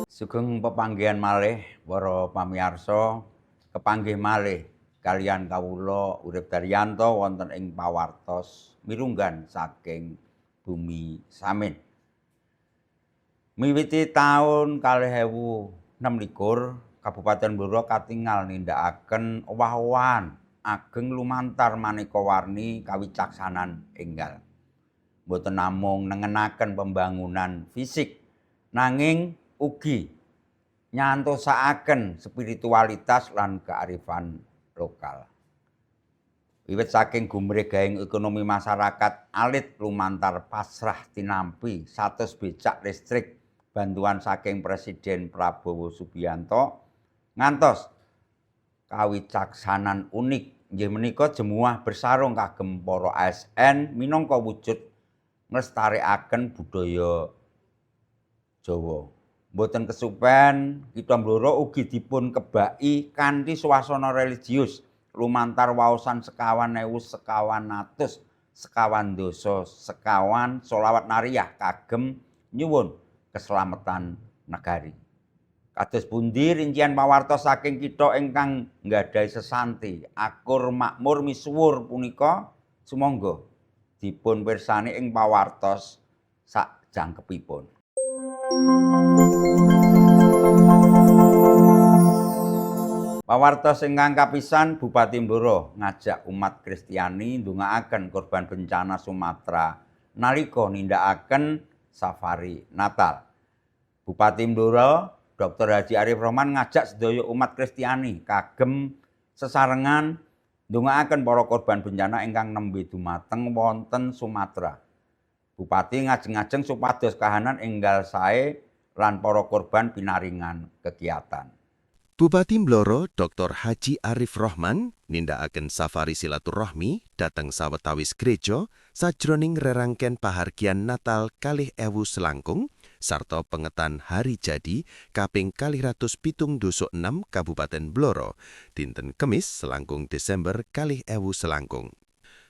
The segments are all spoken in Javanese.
Sugeng pepanggihan malih para pamirsa, kepanggih malih kaliyan kawula Urip Daryanto wonten ing pawartos mirunggan saking Bumi Samin. Miwiti taun 2026, Kabupaten Blora katingal nindakaken owah-owahan ageng lumantar maneka warni kawicaksanan enggal. Mboten namung nengenaken pembangunan fisik, nanging ugi nyantosakaken spiritualitas lan kearifan lokal. Wiwit saking gumregahing ekonomi masyarakat alit lumantar pasrah tinampi 100 becak listrik bantuan saking Presiden Prabowo Subianto ngantos kawicaksanan unik inggih menika jemuah bersarung kagem para ASN minangka wujud nglestarekaken budaya Jawa. Mboten kesupen, Kitha Blora ugi dipun kebaki kanthi swasana religius lumantar waosan sekawan ewu sekawan atus sekawan dasa sekawan sholawat nariyah kagem nyuwun keselamatan negari. Kados pundi rincian pawartos saking kitha ingkang nggadhahi sesanti akur makmur misuwur punika, sumangga dipun pirsani ing pawartos sakjangkepipun. Pawartos ingkang kapisan, Bupati Blora ngajak umat Kristiani ndongaaken korban bencana Sumatera nalika nindakaken safari Natal. Bupati Blora Dr. Haji Arief Rohman ngajak sedaya umat Kristiani kagem sesarengan ndongaaken para korban bencana ingkang nembe dumateng wonten Sumatera. Bupati ngajeng-ajeng supados kahanan enggal sae lan para korban pinaringan kegiatan. Bupati Blora Dr. Haji Arief Rohman nindakaken safari silaturahmi dhateng sawetawis gereja sajroning rerangken pahargyan Natal 2026 sarta pengetan hari jadi kaping 276 Kabupaten Blora dinten Kemis 9 Desember 2026.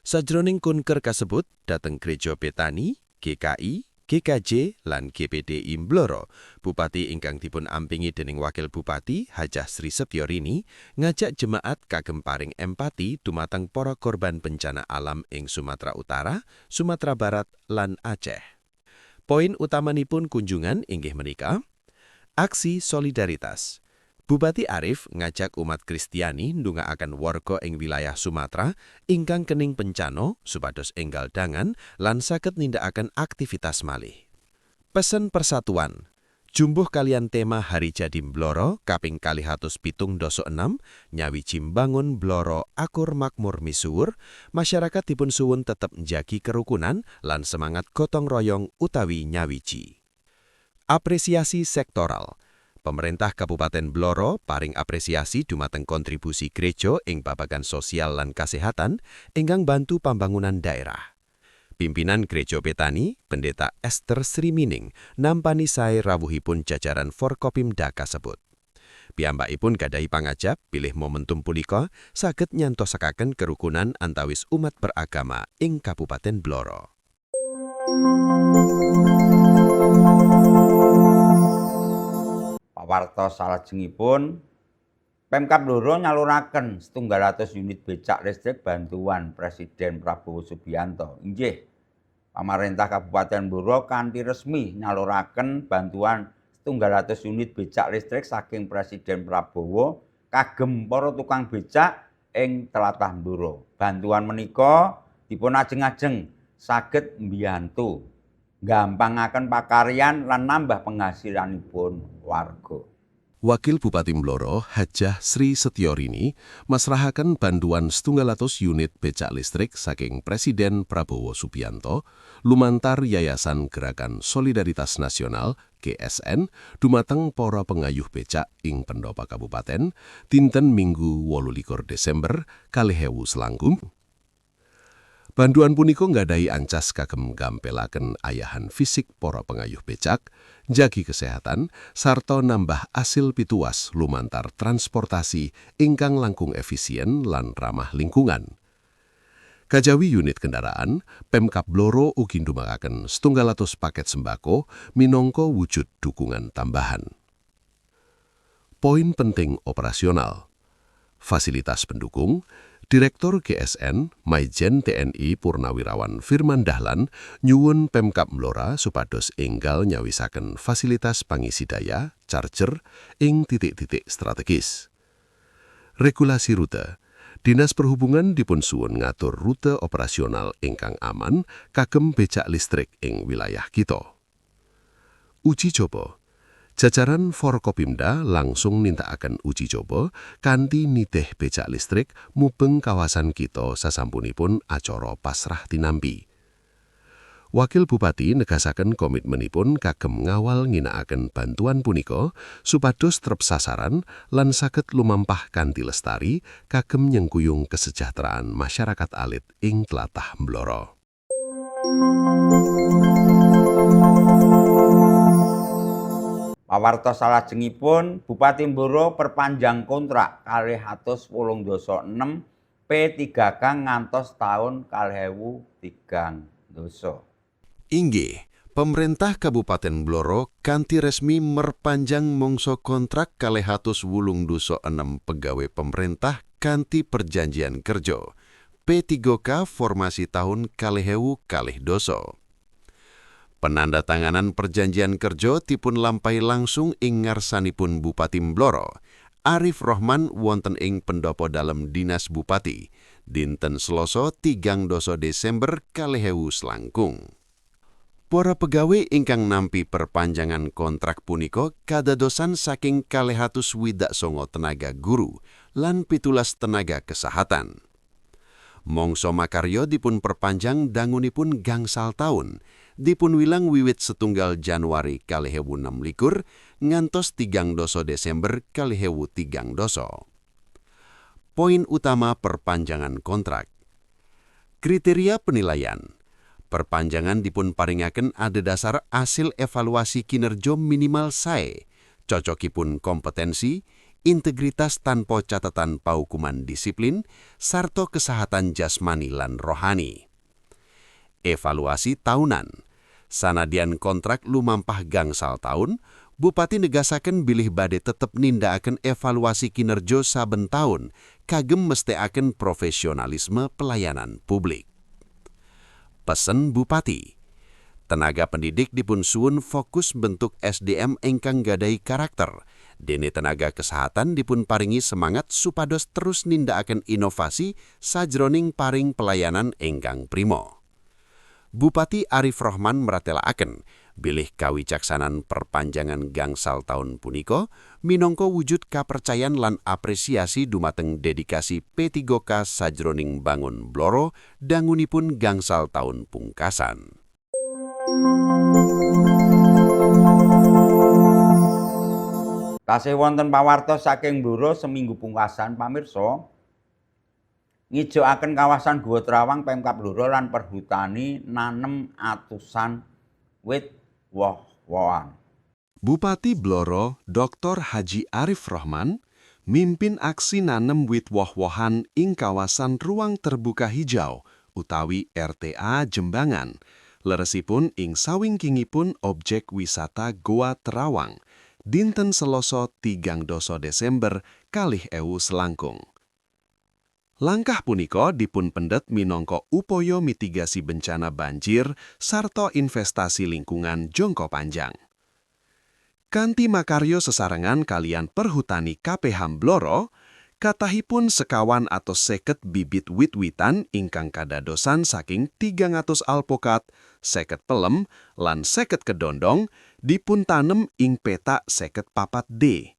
Sajroning kunker kasebut dhateng Gereja Betani, GKI, GKJ lan GPDI Blora, Bupati ingkang dipun ampingi dening Wakil Bupati Hajah Sri Setyorini ngajak jemaat kagem paring empati dumateng para korban bencana alam ing Sumatera Utara, Sumatera Barat lan Aceh. Poin utamanipun kunjungan inggih menika aksi solidaritas. Bupati Arief ngajak umat Kristiani ndongaaken warga ing wilayah Sumatera ingkang kening bencana supados enggal dangan lan saged nindakaken aktivitas malih. Pesen persatuan. Jumbuh kaliyan tema Hari Jadi Blora kaping 276, nyawiji mbangun Blora akur makmur misuwur, masyarakat dipun suwun tetep njagi kerukunan lan semangat gotong royong utawi nyawiji. Apresiasi sektoral. Pemerintah Kabupaten Blora paring apresiasi dumateng kontribusi gereja ing babagan sosial lan kesehatan ingkang bantu pembangunan daerah. Pimpinan Gereja Betani, Pendeta Esther Srimining, nampani sae rawuhipun jajaran Forkopimda kasebut. Piyambakipun gadahi pangajap bilih momentum punika saged nyantosakaken kerukunan antawis umat beragama ing Kabupaten Blora. Pawartos salajengipun, Pemkab Blora nyaluraken 100 unit becak listrik bantuan Presiden Prabowo Subianto. Inggih, pamarentah Kabupaten Blora kanthi resmi nyaluraken bantuan 100 unit becak listrik saking Presiden Prabowo kagem para tukang becak ing tlatah Blora. Bantuan menika dipun ajeng-ajeng saged mbiyantu nggampangaken pakaryan lan nambah penghasilanipun warga. Wakil Bupati Blora Hajah Sri Setyorini masrahaken bantuan 100 unit becak listrik saking Presiden Prabowo Subianto lumantar Yayasan Gerakan Solidaritas Nasional GSN dumateng para pengayuh becak ing pendopo kabupaten dinten Minggu 28 Desember 2026. Bantuan punika nggadahi ancas kagem gampelaken ayahan fisik para pengayuh becak, jagi kesehatan, sarta nambah asil pituwas lumantar transportasi ingkang langkung efisien lan ramah lingkungan. Kajawi unit kendaraan, Pemkab Blora ugi ndumakaken 100 paket sembako minangka wujud dukungan tambahan. Poin penting operasional. Fasilitas pendukung, Direktur GSN Mayjen TNI Purnawirawan Firman Dahlan nyuwun Pemkab Blora supados enggal nyawisaken fasilitas pangisi daya, charger, ing titik-titik strategis. Regulasi rute. Dinas Perhubungan dipun suwun ngatur rute operasional ingkang aman kagem becak listrik ing wilayah kita. Uji coba. Jajaran Forkopimda langsung nindakaken uji coba kanthi nitih becak listrik mubeng kawasan kita sasampunipun acara pasrah tinampi. Wakil Bupati negasaken komitmenipun kagem ngawal ngginakaken bantuan punika supados trep sasaran lan saged lumampah kanthi lestari kagem nyengkuyung kesejahteraan masyarakat alit ing tlatah Blora. Pawarta salajengipun, Bupati Blora perpanjang kontrak 286 P3K ngantos taun 2030. Inggih, pemerintah Kabupaten Blora kanthi resmi merpanjang mangsa kontrak 286 pegawai pemerintah kanthi perjanjian kerja P3K formasi tahun 2022. Penandatanganan perjanjian kerja dipun lampahi langsung ing ngarsanipun Bupati Blora, Arief Rohman, wonten ing pendopo dalem Dinas Bupati, dinten Selasa 30 Desember 2026. Para pegawai ingkang nampi perpanjangan kontrak punika kadadosan saking 269 tenaga guru lan 17 tenaga kesehatan. Mangsa makarya dipun perpanjang dangunipun gangsal taun, dipun wilang wiwit 1 Januari 2026 ngantos 30 Desember 2030. Poin utama perpanjangan kontrak. Kriteria penilaian. Perpanjangan dipun paringaken adhedhasar hasil evaluasi kinerja minimal sae, cocokipun kompetensi, integritas tanpa catatan paukuman disiplin, sarta kesehatan jasmani lan rohani. Evaluasi tahunan. Sanadyan kontrak lumampah gangsal taun, Bupati negasaken bilih bade tetep nindakaken evaluasi kinerja saben taun kagem mestekaken profesionalisme pelayanan publik. Pesen Bupati. Tenaga pendidik dipun suwun fokus bentuk SDM ingkang gadahi karakter. Dene tenaga kesehatan dipun paringi semangat supados terus nindakaken inovasi sajroning paring pelayanan ingkang prima. Bupati Arief Rohman mratelakaken bilih kawicaksanan perpanjangan gangsal taun punika minangka wujud kapercayan lan apresiasi dumateng dedikasi P3K sajroning bangun Blora dangunipun gangsal taun pungkasan. Tasih wonten pawarta saking Blora seminggu pungkasan, pamirsa. Ngijokaken kawasan Gua Terawang, Pemkab Blora lan Perhutani nanem atusan wit woh-wohan. Bupati Blora Dr. Haji Arief Rohman mimpin aksi nanem wit woh-wohan ing kawasan ruang terbuka hijau utawi RTA Jembangan. Leresipun ing sawingkingipun objek wisata Goa Terawang, dinten Selasa 30 Desember 2026. Langkah punika dipun pendet minangka upaya mitigasi bencana banjir sarta investasi lingkungan jangka panjang. Kanthi makarya sesarengan kaliyan Perhutani KPH Blora, kathahipun 250 bibit wit-witan ingkang kadadosan saking 300 alpokat, 50 pelem, lan 50 kedondong dipun tanem ing petak 54 D.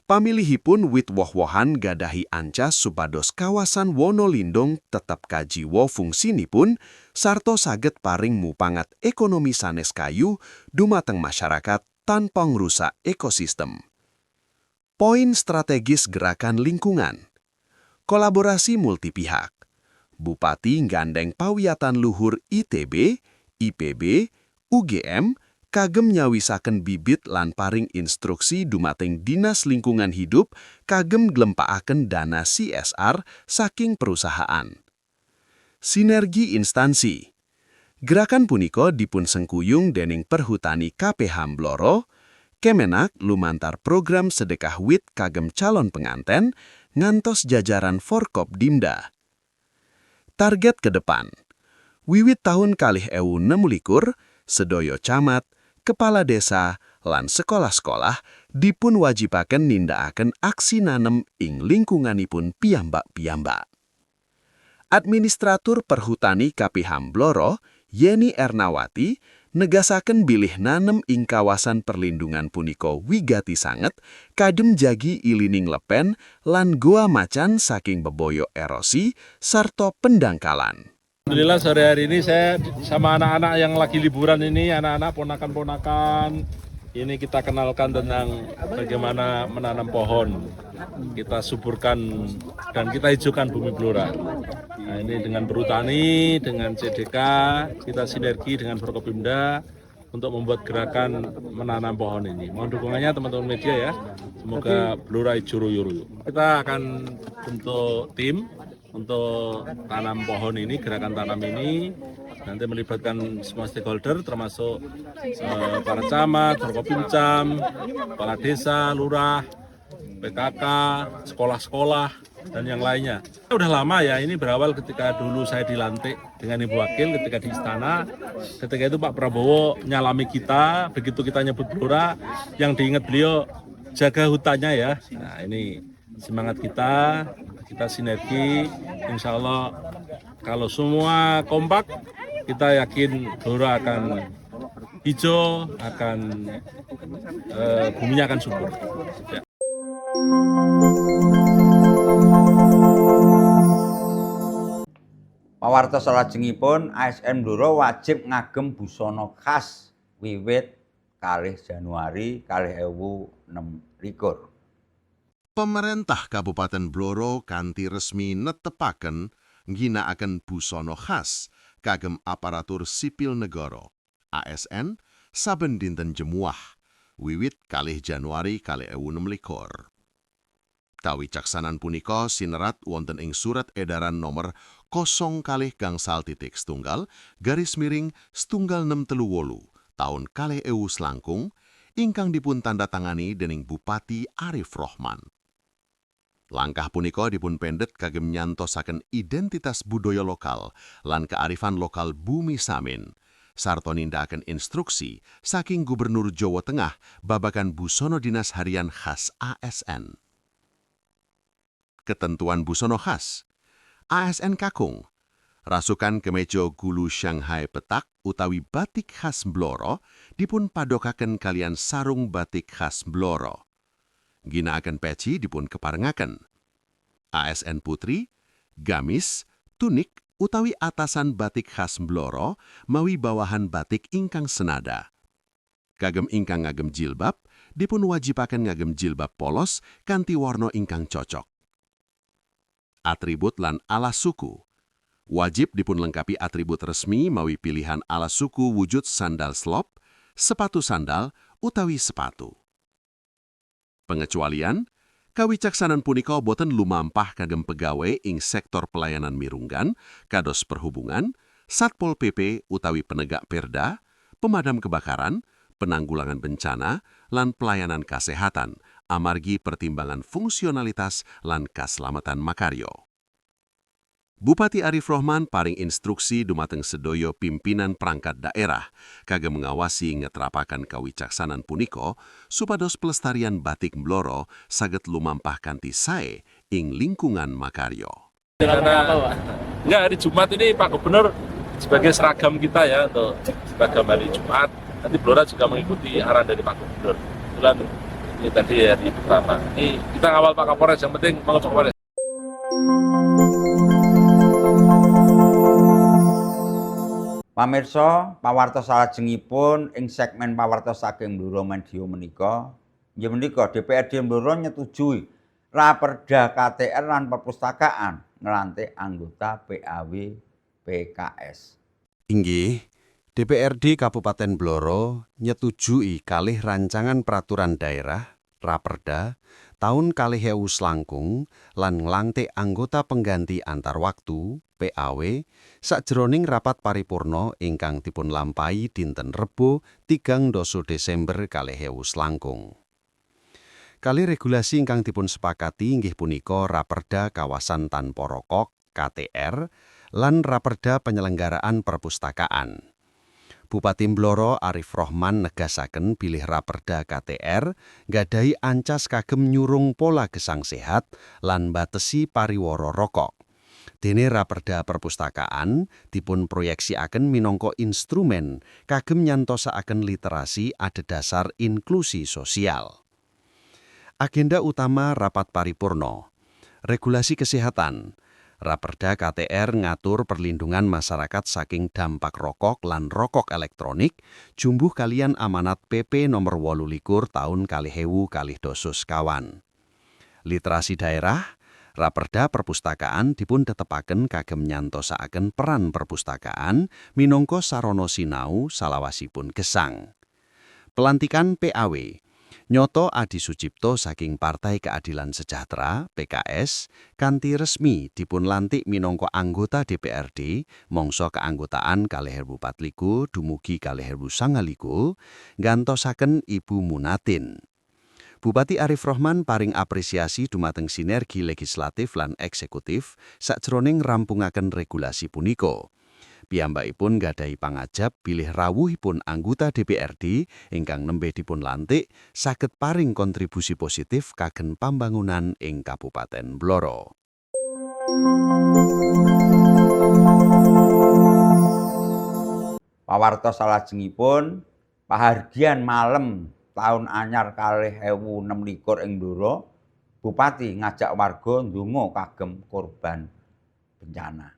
Pamilihipun wit woh-wohan gadahi ancas supados kawasan Wonolindung tetep kajiwa fungsinipun sarta saged paring mupangat ekonomi sanes kayu dumateng masyarakat tanpa ngrusak ekosistem. Poin strategis gerakan lingkungan. Kolaborasi multipihak. Bupati nggandeng pawiyatan luhur ITB, IPB, UGM, kagem nyawisaken bibit lan paring instruksi dumateng Dinas Lingkungan Hidup kagem glempakaken dana CSR saking perusahaan. Sinergi instansi. Gerakan punika dipun sengkuyung dening Perhutani KPH Blora, Kemenag lumantar program sedekah wit kagem calon penganten, ngantos jajaran Forkopimda. Target ke depan. Wiwit tahun 2026, sedoyo camat, kepala desa, lan sekolah-sekolah dipun wajibaken nindakaken aksi nanem ing lingkunganipun piyambak-piyambak. Administratur Perhutani KPH Blora, Yeni Ernawati, negasaken bilih nanem ing kawasan perlindungan punika wigati sanget kagem jagi ilining lepen lan goa macan saking bebaya erosi sarta pendangkalan. Alhamdulillah, sore hari ini saya sama anak-anak yang lagi liburan ini, anak-anak ponakan-ponakan. Ini kita kenalkan tentang bagaimana menanam pohon. Kita suburkan dan kita hijaukan bumi Blora. Nah, ini dengan Perhutani, dengan CDK, kita sinergi dengan Forkopimda untuk membuat gerakan menanam pohon ini. Mohon dukungannya teman-teman media ya. Semoga Blora hijau royo-royo. Kita akan bentuk tim untuk tanam pohon ini, gerakan tanam ini nanti melibatkan semua stakeholder termasuk para camat, Forkopimcam, kepala desa, lurah, PKK, sekolah-sekolah, dan yang lainnya. Udah lama ya, ini berawal ketika dulu saya dilantik dengan Ibu Wakil ketika di istana. Ketika itu Pak Prabowo nyalami kita, begitu kita nyebut Blora, yang diingat beliau jaga hutannya ya. Nah, ini semangat kita, kita sinergi, insya Allah kalau semua kompak, kita yakin Blora akan hijau, akan buminya akan subur. Ya. Pawarta salajengipun, ASN Blora wajib ngagem busana khas wiwit 2 Januari 2026. Pemerintah Kabupaten Blora kanthi resmi netepaken ngginakaken busana khas kagem aparatur sipil negara ASN saben dinten Jemuah wiwit 2 Januari 2026. Kawicaksanan punika sinerat wonten ing surat edaran nomor 02.1/1638 tahun 2000 langkung ingkang dipun tanda tangani dening Bupati Arif Rohman. Langkah punika dipun pendet kagem nyantosaken identitas budaya lokal lan kearifan lokal Bumi Samin, sarta nindakaken instruksi saking Gubernur Jawa Tengah babagan busana dinas harian khas ASN. Ketentuan busana khas. ASN kakung. Rasukan kemeja gulu Shanghai petak utawi batik khas Blora dipun padokaken kalian sarung batik khas Blora. Ginakaken peci dipun keparengaken. ASN putri, gamis, tunik utawi atasan batik khas Blora mawi bawahan batik ingkang senada. Kagem ingkang ngagem jilbab, dipun wajibaken ngagem jilbab polos kanthi warna ingkang cocok. Atribut lan alas suku. Wajib dipun lengkapi atribut resmi mawi pilihan alas suku wujud sandal slop, sepatu sandal, utawi sepatu. Pengecualian, kawicaksanan punika boten lumampah kagem pegawai ing sektor pelayanan mirunggan, kados perhubungan, Satpol PP utawi penegak perda, pemadam kebakaran, penanggulangan bencana, lan pelayanan kasehatan, amargi pertimbangan fungsionalitas lan kaselamatan makaryo. Bupati Arif Rohman paring instruksi dumateng sedoyo pimpinan perangkat daerah kagem mengawasi ngetrapaken kawicaksanan punika supados pelestarian batik Blora saged lumampah kanthi sae ing lingkungan makaryo. Karena enggak, hari Jumat ini Pak Gubernur sebagai seragam kita ya, untuk seragam hari Jumat. Nanti Blora juga mengikuti arahan dari Pak Gubernur. Kebetulan ini tadi hari pertama. Ini kita ngawal Pak Kapolres, yang penting mau Pak Kapolres. Pamirsa, pawarta salajengipun ing segmen pawarta saking Blora Media menika, inggih menika DPRD Blora nyetujui Raperda KTR lan Perpustakaan nglantik anggota PAW PKS. Inggih, DPRD Kabupaten Blora nyetujui kalih rancangan peraturan daerah Raperda Taun 2021 lan nglantik anggota pengganti antar waktu PAW sajroning rapat paripurna ingkang dipunlampahi dinten Rebo 30 Desember 2021. Kalih regulasi ingkang dipunsepakati inggih punika Raperda Kawasan Tanpa Rokok KTR lan Raperda Penyelenggaraan Perpustakaan. Bupati Blora Arief Rohman negasaken bilih Raperda KTR nggadahi ancas kagem nyurung pola gesang sehat lan batesi pariwara rokok. Dene Raperda Perpustakaan dipun proyeksikaken minangka instrumen kagem nyantosakaken literasi adhedhasar inklusi sosial. Agenda utama rapat paripurna. Regulasi kesehatan. Raperda KTR ngatur perlindungan masyarakat saking dampak rokok lan rokok elektronik jumbuh kaliyan amanat PP nomor 28 tahun 2029. Literasi daerah, Raperda Perpustakaan dipun tetepaken kagem nyantosakaken peran perpustakaan minangka sarana sinau salawasipun gesang. Pelantikan PAW. Nyoto Adi Sucipto saking Partai Keadilan Sejahtera PKS kanthi resmi dipun lantik minangka anggota DPRD mangsa keanggotaan 2024 dumugi 2029 nggantosaken Ibu Munatin. Bupati Arief Rohman paring apresiasi dumateng sinergi legislatif lan eksekutif sakjroning rampungaken regulasi punika. Piyambakipun nggadahi pangajap bilih rawuhipun anggota DPRD ingkang nembe dipun lantik saged paring kontribusi positif kagem pambangunan ing Kabupaten Blora. Pawarta salajengipun pahargyan malem taun anyar 2026 ing Blora, Bupati ngajak warga ndonga kagem korban bencana.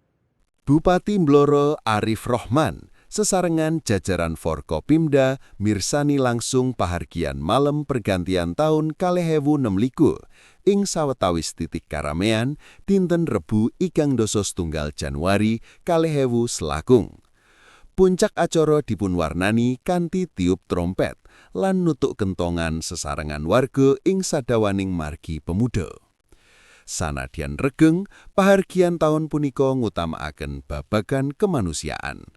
Bupati Blora Arief Rohman sesarengan jajaran Forkopimda mirsani langsung pahargyan malem pergantian taun 2026 ing sawetawis titik karamean dinten Rebu 31 Januari 2021. Puncak acara dipunwarnani kanthi tiup trompet lan nutuk kentongan sesarengan warga ing sadawaning margi pemuda. Sanadyan regeng, pahargyan taun punika ngutamakaken babagan kemanusiaan.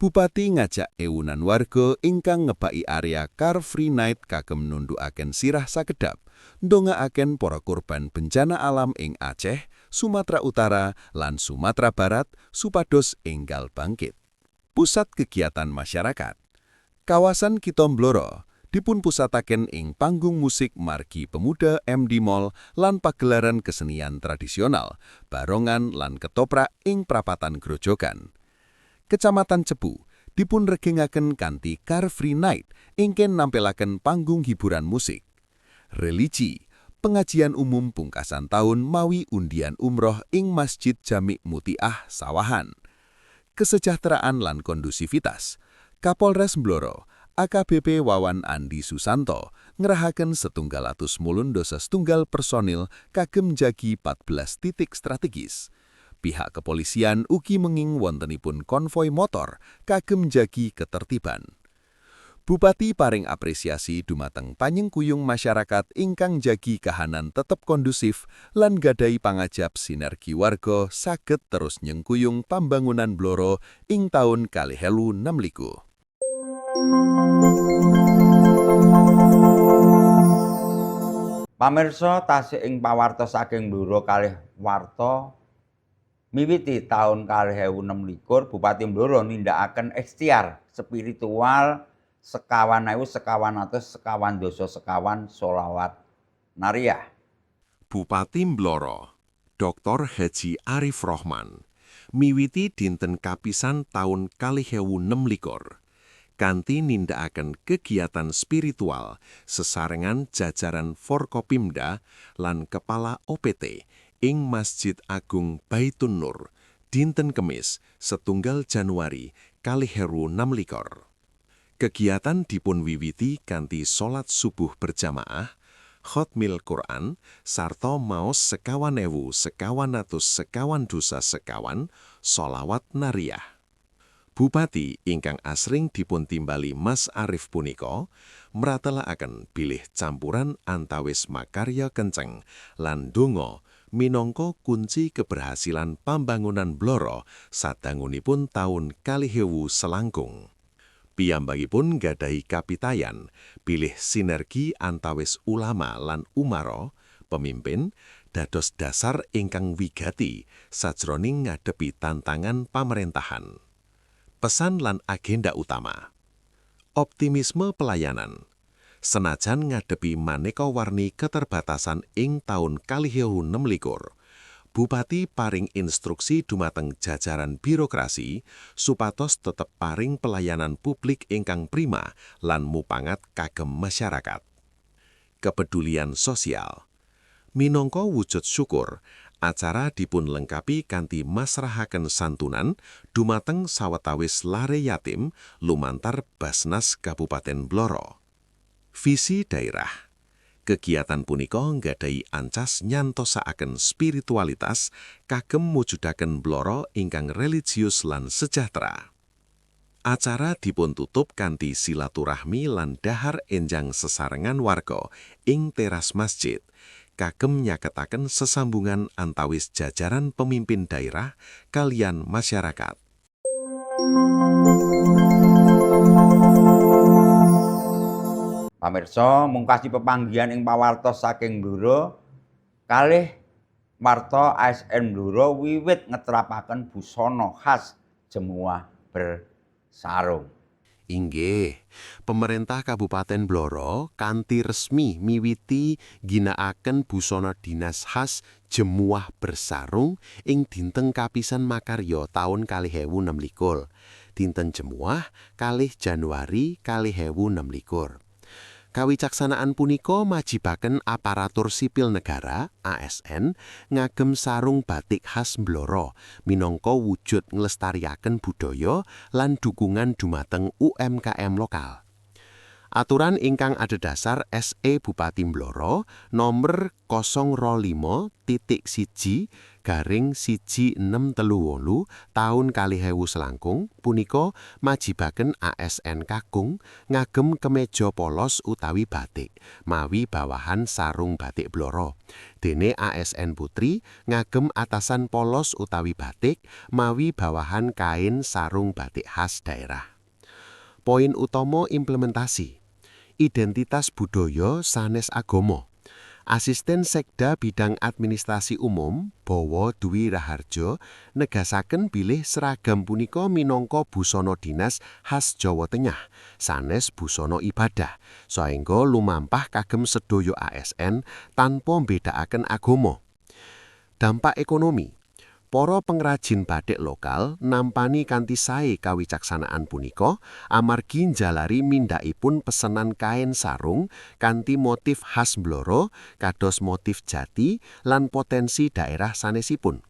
Bupati ngajak ewunan warga ingkang ngebaki area Car Free Night kagem nundukaken sirah sakedap, ndongaaken para korban bencana alam ing Aceh, Sumatera Utara, lan Sumatera Barat supados enggal bangkit. Pusat kegiatan masyarakat. Kawasan Kitha Blora dipunpusataken ing panggung musik Margi Pemuda MD Mall lan pagelaran kesenian tradisional, barongan lan ketoprak ing prapatan Grojogan. Kecamatan Cepu dipunregengaken kanthi Car Free Night ingkang nampilaken panggung hiburan musik. Religi, pengajian umum pungkasan tahun mawi undian umroh ing Masjid Jamik Mutiah Sawahan. Kesejahteraan lan kondusivitas. Kapolres Blora, AKBP Wawan Andi Susanto ngerahaken 181 personil kagem jagi 14 titik strategis. Pihak kepolisian ugi menging wontenipun konvoi motor kagem jagi ketertiban. Bupati paring apresiasi dumateng panyengkuyung masyarakat ingkang jagi kahanan tetep kondusif lan gadahi pangajap sinergi warga saged terus nyengkuyung pambangunan Blora ing taun 2026. Pamirsa, tasih ing pawarta saking Blora kalih warta miwiti taun 2026 Bupati Blora nindakaken ikhtiar spiritual 24,924 sholawat nariyah. Bupati Blora, Dr. Haji Arief Rohman, miwiti dinten kapisan taun 2026 kanthi nindakaken kegiatan spiritual sesarengan jajaran Forkopimda lan Kepala OPT ing Masjid Agung Baitun Nur dinten Kemis 1 Januari 2026. Kegiatan dipun wiwiti kanthi salat subuh berjamaah, khotmil Quran, sarta maos 24,924 sholawat nariyah. Bupati ingkang asring dipuntimbali Mas Arif punika mratelakaken bilih campuran antawis makarya kenceng lan donga minangka kunci keberhasilan pambangunan Blora sadangunipun taun 2026. Piyambakipun nggadahi kapitayan bilih sinergi antawis ulama lan umara pemimpin dados dasar ingkang wigati sajroning ngadepi tantangan pamarentahan. Pesan lan agenda utama. Optimisme pelayanan. Senajan ngadepi maneka warni keterbatasan ing taun 2026, Bupati paring instruksi dumateng jajaran birokrasi supados tetep paring pelayanan publik ingkang prima lan mupangat kagem masyarakat. Kepedulian sosial. Minangka wujud syukur, acara dipunlengkapi kanthi masrahaken santunan dumateng sawetawis lare yatim lumantar Baznas Kabupaten Blora. Visi daerah. Kegiatan punika nggadahi ancas nyantosakaken spiritualitas kagem mujudaken Blora ingkang religius lan sejahtera. Acara dipuntutup kanthi silaturahmi lan dahar enjang sesarengan warga ing teras masjid kagem nyaketaken sesambungan antawis jajaran pemimpin daerah kaliyan masyarakat. Pamirsa, mungkasi pepanggihan ing pawartos saking Blora kalih warta ASN Blora wiwit ngetrapaken busana khas Jemuah Bersarung. Inggih, pemerintah Kabupaten Blora kanthi resmi miwiti ngginakaken busana dinas khas Jemuah Bersarung ing dinten kapisan makarya taun 2026. Dinten Jemuah 2 Januari 2026. Kawicaksanaan punika majibaken aparatur sipil negara (ASN) ngagem sarung batik khas Blora minangka wujud nglestariaken budaya lan dukungan dumateng UMKM lokal. Aturan ingkang adhedhasar SE Bupati Blora nomor 025.1-1638 taun 2026 punika majibaken ASN kakung ngagem kemeja polos utawi batik mawi bawahan sarung batik Blora. Dene ASN putri ngagem atasan polos utawi batik mawi bawahan kain sarung batik khas daerah. Poin utama implementasi. Identitas budaya sanes agama. Asisten Sekda Bidang Administrasi Umum, Bowo Dwi Raharjo, negasaken bilih seragam punika minangka busana dinas khas Jawa Tengah, sanes busana ibadah, saengga lumampah kagem sedaya ASN tanpa mbedakaken agama. Dampak ekonomi. Para pengrajin batik lokal nampani kanthi sae kawicaksanaan punika amargi njalari mindhakipun pesenan kain sarung kanthi motif khas Blora kados motif jati lan potensi daerah sanesipun.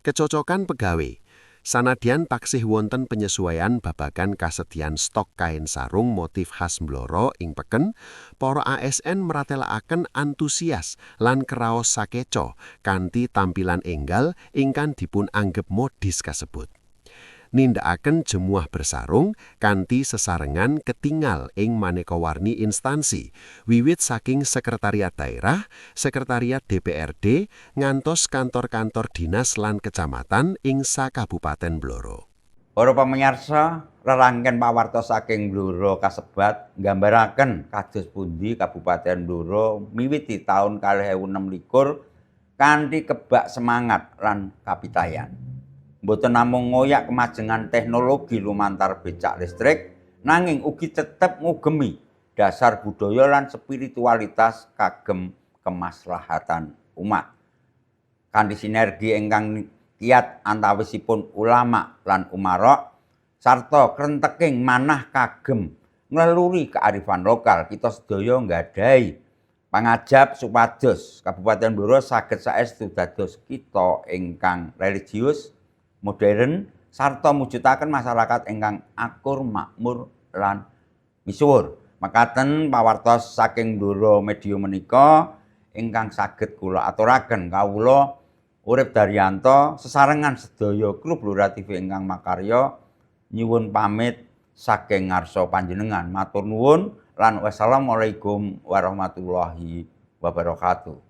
Kecocokan pegawe. Sanadyan taksih wonten penyesuaian babagan kasedian stok kain sarung motif khas Blora ing peken, para ASN mratelakaken antusias lan kraos sakeca kanthi tampilan enggal ingkang dipun anggep modis kasebut. Nindakaken Jemuah Bersarung kanthi sesarengan ketingal ing maneka warni instansi, wiwit saking Sekretariat Daerah, Sekretariat DPRD, ngantos kantor-kantor dinas lan kecamatan ing sakabupaten Blora. Para pamirsa, rerangken pawartos saking Blora kasebat nggambaraken kados pundi Kabupaten Blora miwiti taun 2026 kanthi kebak semangat lan kapitayan. Mboten namung ngoyak kemajengan teknologi lumantar becak listrik, nanging ugi tetep ngugemi dasar budaya lan spiritualitas kagem kemaslahatan umat. Kanthi sinergi ingkang kiat antawisipun ulama lan umara sarta krenteking manah kagem ngleluri kearifan lokal, kita sedaya nggadahi pangajap supados Kabupaten Blora saged saestu dados kitha ingkang religius, modern, sarta mujudaken masyarakat ingkang akur, makmur lan misuwur. Mekaten pawartos saking Blora Media menika ingkang saged kula aturaken. Kawula Urip Daryanto sesarengan sedaya kru Blora TV ingkang makarya. Nyuwun pamit saking ngarsa panjenengan. Matur nuwun lan wassalamualaikum warahmatullahi wabarakatuh.